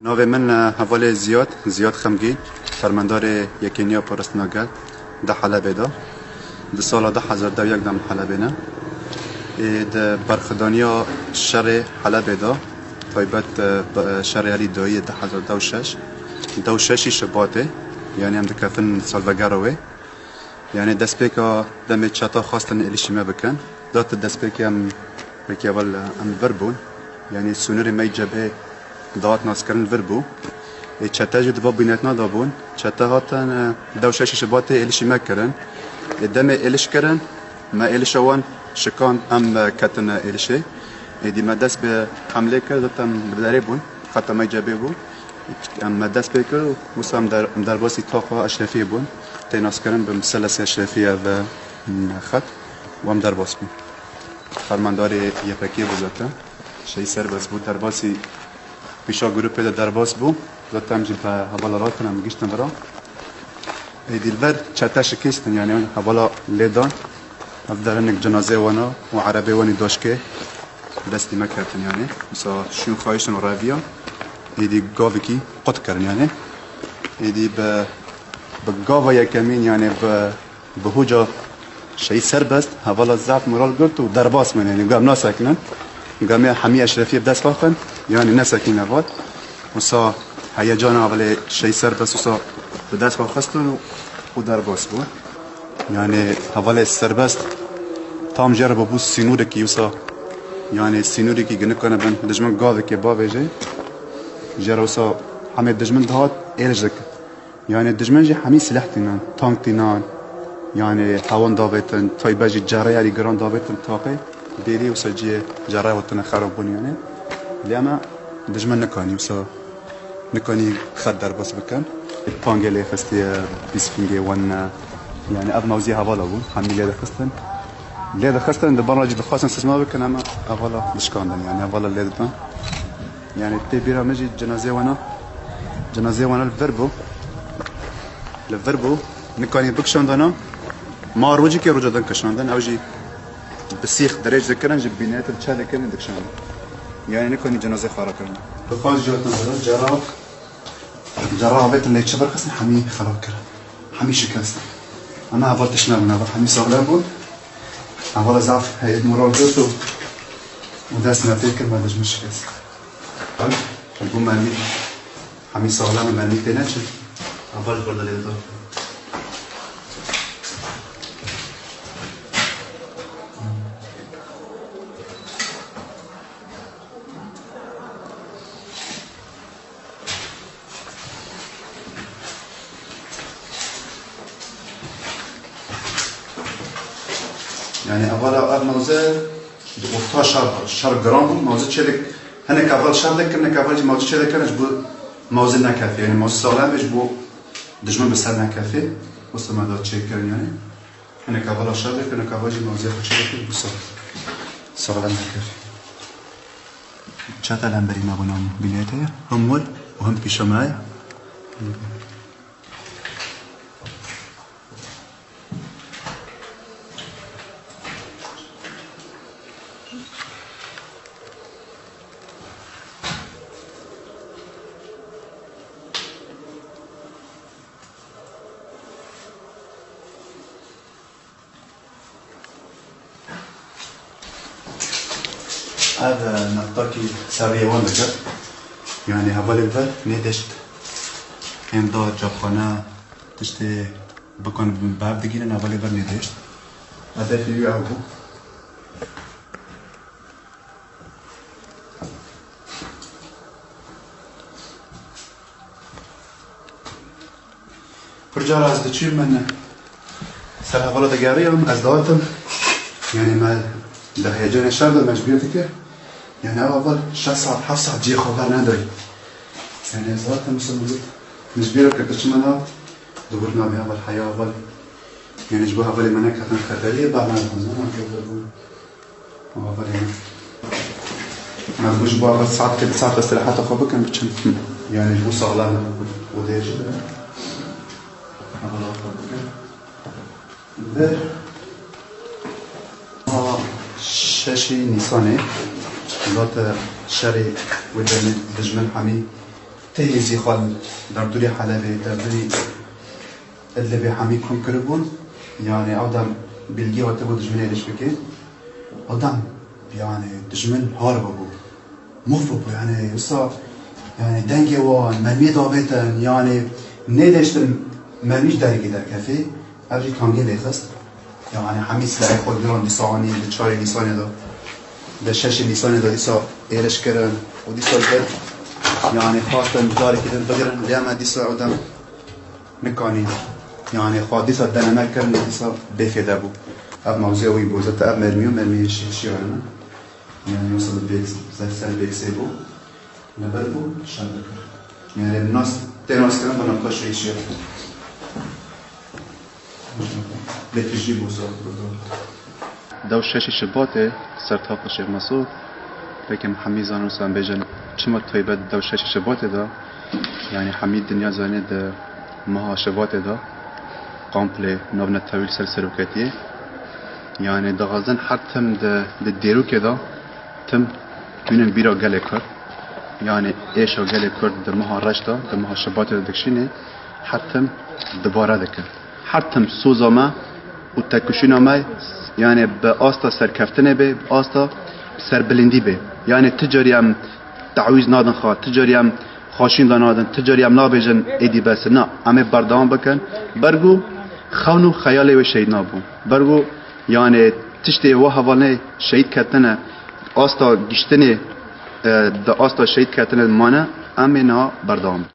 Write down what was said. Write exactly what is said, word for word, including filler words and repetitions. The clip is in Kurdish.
Navê min, e, hevalê Ziyad, Ziyad Xemgîn, fermendarê Yekêniya Parastina Gel di Helebê de. Di sala du hezar deh û yek de em Helebê ne. Ê di berxwedaniya şerê Helebê de, taybet, e, bi, e, şerê herî dayiyê du hezar deh û şeş, deh û şeşî Şubatê, yanî em dikevin salvegera wê. Yanî destpêka demê çeta xwestin êlişî me bikin. Dot destpêkê em wekî heval em vir bûn. Yanî sînorê me yê cebhê dihat naskirin vir bû. Ê çete jî di va bînetina de bûn. Çete hatin, e, deh û şeşî Şubatê êlişî me kirin. Ê demê êliş kirin, me êlişa wan şikand, em, e, ketin êlişê. Êdî me dest bi hemlê kir, zaten bi derê bûn. Xeta me yê cebhê bû. Em me dest pê kir û wisa em der-, em derbasî taxa Eşrefiyê bûn. Tê naskirin bi Miselesê Eşrefiyê ev, mm, xet û em derbas bûn. Fermandarê Y P G bû zaten. Şehîd Serbest bû. Derbasî pîşa grûpê de derbas bû. Zaten em jî bi hevala ratin em giştin vira. Êdî li vir çete şikestin, yanî hevala lê dan. Ev derinik cenazeyê wana û erebê wanî doşkê destî me ketin, yanî. Wisa şûn xayiştin û reviyan. Êdî gavekî qut kirin, yanî. Êdî bi, bi gava yekemîn, yanî bi, bi hûca Şehîd Serbest, hevala zaf moral girt û derbas min, yanî gam nasekinin. Gamê hemî Eşrefiyê bi dest xwe xin, yanî nesekîne vat. Wisa heyecana hevalê Şehîd Serbest wisa bi dest xwe xistin û, û derbas bû. Yanî hevalê Serbest tam jê re bû sînorekî wisa. Yanî sînorekî ginikane bin dijmin gavekê bavêje. Jê re wisa hemê dijmin dihat êliş dikir. Yanî dijmin jî hemî sileh tînan, tank tînan. Yanî hewan davêtin, taybet jî cereyarî giran davêtin taqê. Bêrî wisa cihê cereyê hatine xerab bûn yanî. Lê ema dijmin nikanî wisa. Nikanî xet derbas bikin. Tangê lê xistiye, bîst fingê wan ne. Yanî ev mewzî hevala bûn. Hemî lê dixistin. Lê dixistin, di ban re jî dixwastin sizma bikin, ema hevala dişkandin. Yanî hevala lê didan. Yanî tê bîra min jî cenazeyê wana, cenazeyê wana li vir bû. Li vir bû. Nikanî bikişandana. Ma rojikê roja din kişandin. Ew jî bi sîx dirêj dikirin, ji bînetin çê dikirin, dikişandin. Yanî nikanî cenazê xwe rakirin. Bi xwe jî hatin vira, cera, cera avêtin lê çi birxistin, hemî xerab kirin. Hemî şikestin. Ama heval tişt nebûn, heval hemî saxlem bûn. Heval zaf heyet moral girt û, û dest me pê kir, me dijmin şikest. Bû mermî, hemî saxlem e, mermî tê neçin. Heval ji ber de lê didar. Yanî hevala ev mewze di orta şer, şer giran bû, mewze çêdik, hinek heval şer dikin, hinek heval jî mewze çêdikin, ji bo mewze nekefê. Yanî mewze saxlem bê, ji bo dijmin bi ser nekefê. Wisa me da çêkirin yanî. Hinek hevala şer dikin, hinek heval jî mewzê xwe çêdikin, bo sa-, saxlem nekefê. Çete li hemberî me bûn, em bînetê, hem wir û hem pîşa me ye. Ev, e, nextakî seriyê wan dike. Yanî hevalê vir nêdişt. Em da cebxane tiştê bikan bi hev digînin, hevalê vir nêdişt. Hedefê wî ew bû. Pir cara ez diçûm, min ser hevala digeriyam, ez dihatim. Yanî me di heyecanê şer de me ji bîr dikir. Yanî ew heval şeş saet, heft saet cihê xwe bernedayî. Yanî ez dihatim, wisa min got, min ji bîr kir, diçim, min hat, dibûr nabê heval, heya heval. Yanî ji bo hevalê me neketin xeteriyê, bernedixwazin, em kevin. Aferin. Me dibû ji bo ev saetkê bi saet istiraheta xwe bikin, biçin. Yanî ji bo saxlem û dê jî bikin. Hevala xwe bikin. Ve şeşê Nîsanê, zate şerê wê demê dijmin hemî Tê nêzî xwe li derdorê Helebê, derdorê Idlibê hemî kom kiribûn. Yanî ew dem bilgî hatibû dijminê êrîş bike. Ew dem, yanî dijmin har bûbû. Mûf bûbû, yanî wisa, yanî dengê wan, mermiyê davêtin, yanî nêdêştin mermî ji derîkê derkefê. Ev jî tangê lêxist. Yanî hemî silahê xwe giran dîsa anî di çarê Nîsanê de, di şeşê Nîsanê de dîsa êriş kirin û dîsa li vir, yanî xwestin carekî din bigirin, lê em dîsa ew dem nikanîn. Yanî xwe dîsa deneme kirin, dîsa bêfêde bû. Ev mewziya wî bû. Zeta ev mermî û mermiyê şî-, şîyan e. Yanî wisa li bêk, ser, ser bêksê bû. Li vir bû, şer dikir. Yanî nas, tê nas kirin bi naqaşê şî. Lê tijî bû zor, bû zor. Dew şeşê Şibatê, ser taxa Şêx Mesûd, pêkê em hemî zanin wisa em bêjin, çima taybet dew şeşê Şibatê de, yanî hemî dinya zanê di meha Şibatê de, komplê navnetewî li ser seroketiyê. Yanî dixwazin her tim di, di dêrokê de tim tûnin bîra gelê Kurd. Yanî êşa gelê Kurd di meha Reş de, di meha Şibatê de dikişînê, her tim dubare dikin. Her tim soza me û têkoşîna me, yanî bi asta serkeftinê bê, bi asta serbilindî bê. Yanî ti carî em tawîz nadin xwe, ti carî em xweşîn de nadin, ti carî em nabêjin êdî bes e. Na, em ê berdewam bikin. Bergo xewn û xeyalê wê şehîd nabû. Bergo, yanî tiştê wa hevalnê şehîd ketine, asta giştinê, e, di asta şehîd ketine mane, em ê niha berdewam.